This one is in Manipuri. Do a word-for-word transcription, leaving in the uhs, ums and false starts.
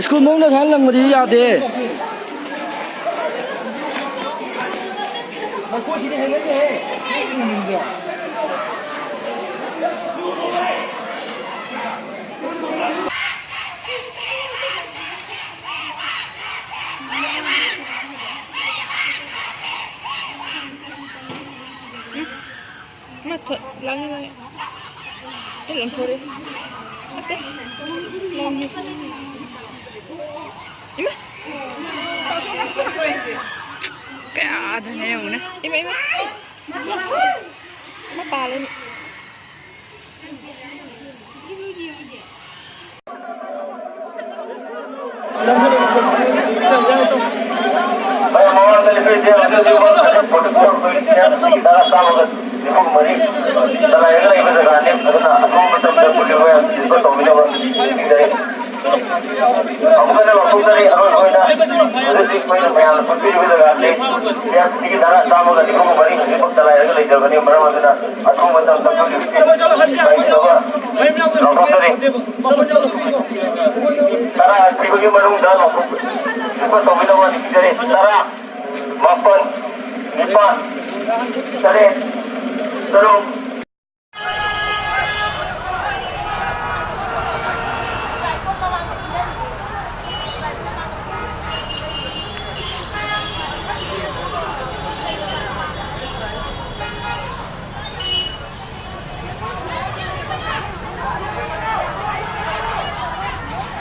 ꯁ꯭ꯀꯨꯜ ꯃꯅꯨꯡꯗ ꯁꯨꯃꯥꯏꯅ ꯂꯪꯕꯗꯤ ꯌꯥꯗꯦ꯫ ꯃꯥ ꯊꯣ-, ꯂꯥꯡꯉꯤ, ꯂꯥꯡꯉꯤ꯫ ꯑꯩ ꯂꯪꯊꯣꯔꯛꯑꯦ꯫ ꯑꯁ, ꯑꯁ꯫ ꯂꯪꯉꯤ꯫ ꯏꯃꯥ! ꯀꯌꯥꯗꯅꯦ ꯌꯦꯡꯉꯨꯅꯦ꯫ ꯏꯃꯥ, ꯏꯃꯥ! ꯃꯥ ꯄꯥꯜꯂꯦ꯫ ꯃꯌꯥꯝ ꯃꯃꯥꯡꯗ ꯂꯦꯞꯄꯤꯔꯤꯁꯦ ꯍꯧꯖꯤꯛ ꯍꯧꯖꯤꯛ ꯐꯣꯔꯇꯤ ꯐꯣꯔ ꯑꯩꯈꯣꯏꯒꯤ ꯁꯤ ꯑꯥꯔ ꯄꯤꯒꯤ ꯇꯔꯥ ꯆꯥꯝꯃꯒ ꯅꯤꯐꯨ ꯃꯔꯤ ꯆꯂꯥꯏꯔꯒ ꯂꯩꯕ ꯖꯒꯥꯅꯤ꯫ ꯑꯗꯨꯅ ꯑꯊꯨꯕ ꯃꯇꯝꯗ ꯄꯨꯜꯂꯤꯕ ꯃꯌꯥꯝꯁꯤꯡꯁꯤꯒ ꯇꯧꯕꯤꯅꯕ ꯅꯤꯡꯁꯤꯡꯖꯔꯤ꯫ ꯑꯃꯨꯛ ꯍꯟꯅ ꯂꯥꯎꯊꯣꯛꯆꯔꯤ꯫ ꯑꯔꯣꯏꯕ ꯑꯣꯏꯅ ꯍꯧꯖꯤꯛ ꯍꯧꯖꯤꯛ ꯑꯩꯈꯣꯏꯅ ꯃꯌꯥꯝꯅ ꯄꯨꯟꯕꯤꯔꯤꯕ ꯖꯒꯥꯁꯤ ꯁꯤ ꯑꯥꯔ ꯄꯤꯒꯤ ꯇꯔꯥ ꯆꯥꯝꯃꯒ ꯅꯤꯐꯨ ꯃꯔꯤ ꯍꯧꯖꯤꯛꯃꯛ ꯆꯂꯥꯏꯔꯒ ꯂꯩꯖꯕꯅꯤ꯫ ꯃꯔꯝ ꯑꯗꯨꯅ ꯑꯊꯨꯕ ꯃꯇꯝꯗ ꯄꯨꯜꯂꯤꯕꯁꯤ ꯄꯥꯏꯕꯤꯅꯕ ꯂꯥꯎꯊꯣꯛꯆꯔꯤ꯫ ꯇꯔꯥ ꯄꯤꯕꯒꯤ ꯃꯅꯨꯡꯗ ꯂꯥꯎꯊꯣꯛ ꯇꯧꯕꯤꯅꯕ ꯅꯤꯡꯁꯤꯡꯖꯔꯤ꯫ ꯇꯔꯥ, ꯃꯥꯄꯟ, ꯅꯤꯄꯥꯟ, ꯇꯔꯦꯠ, ꯇꯔꯨꯛ,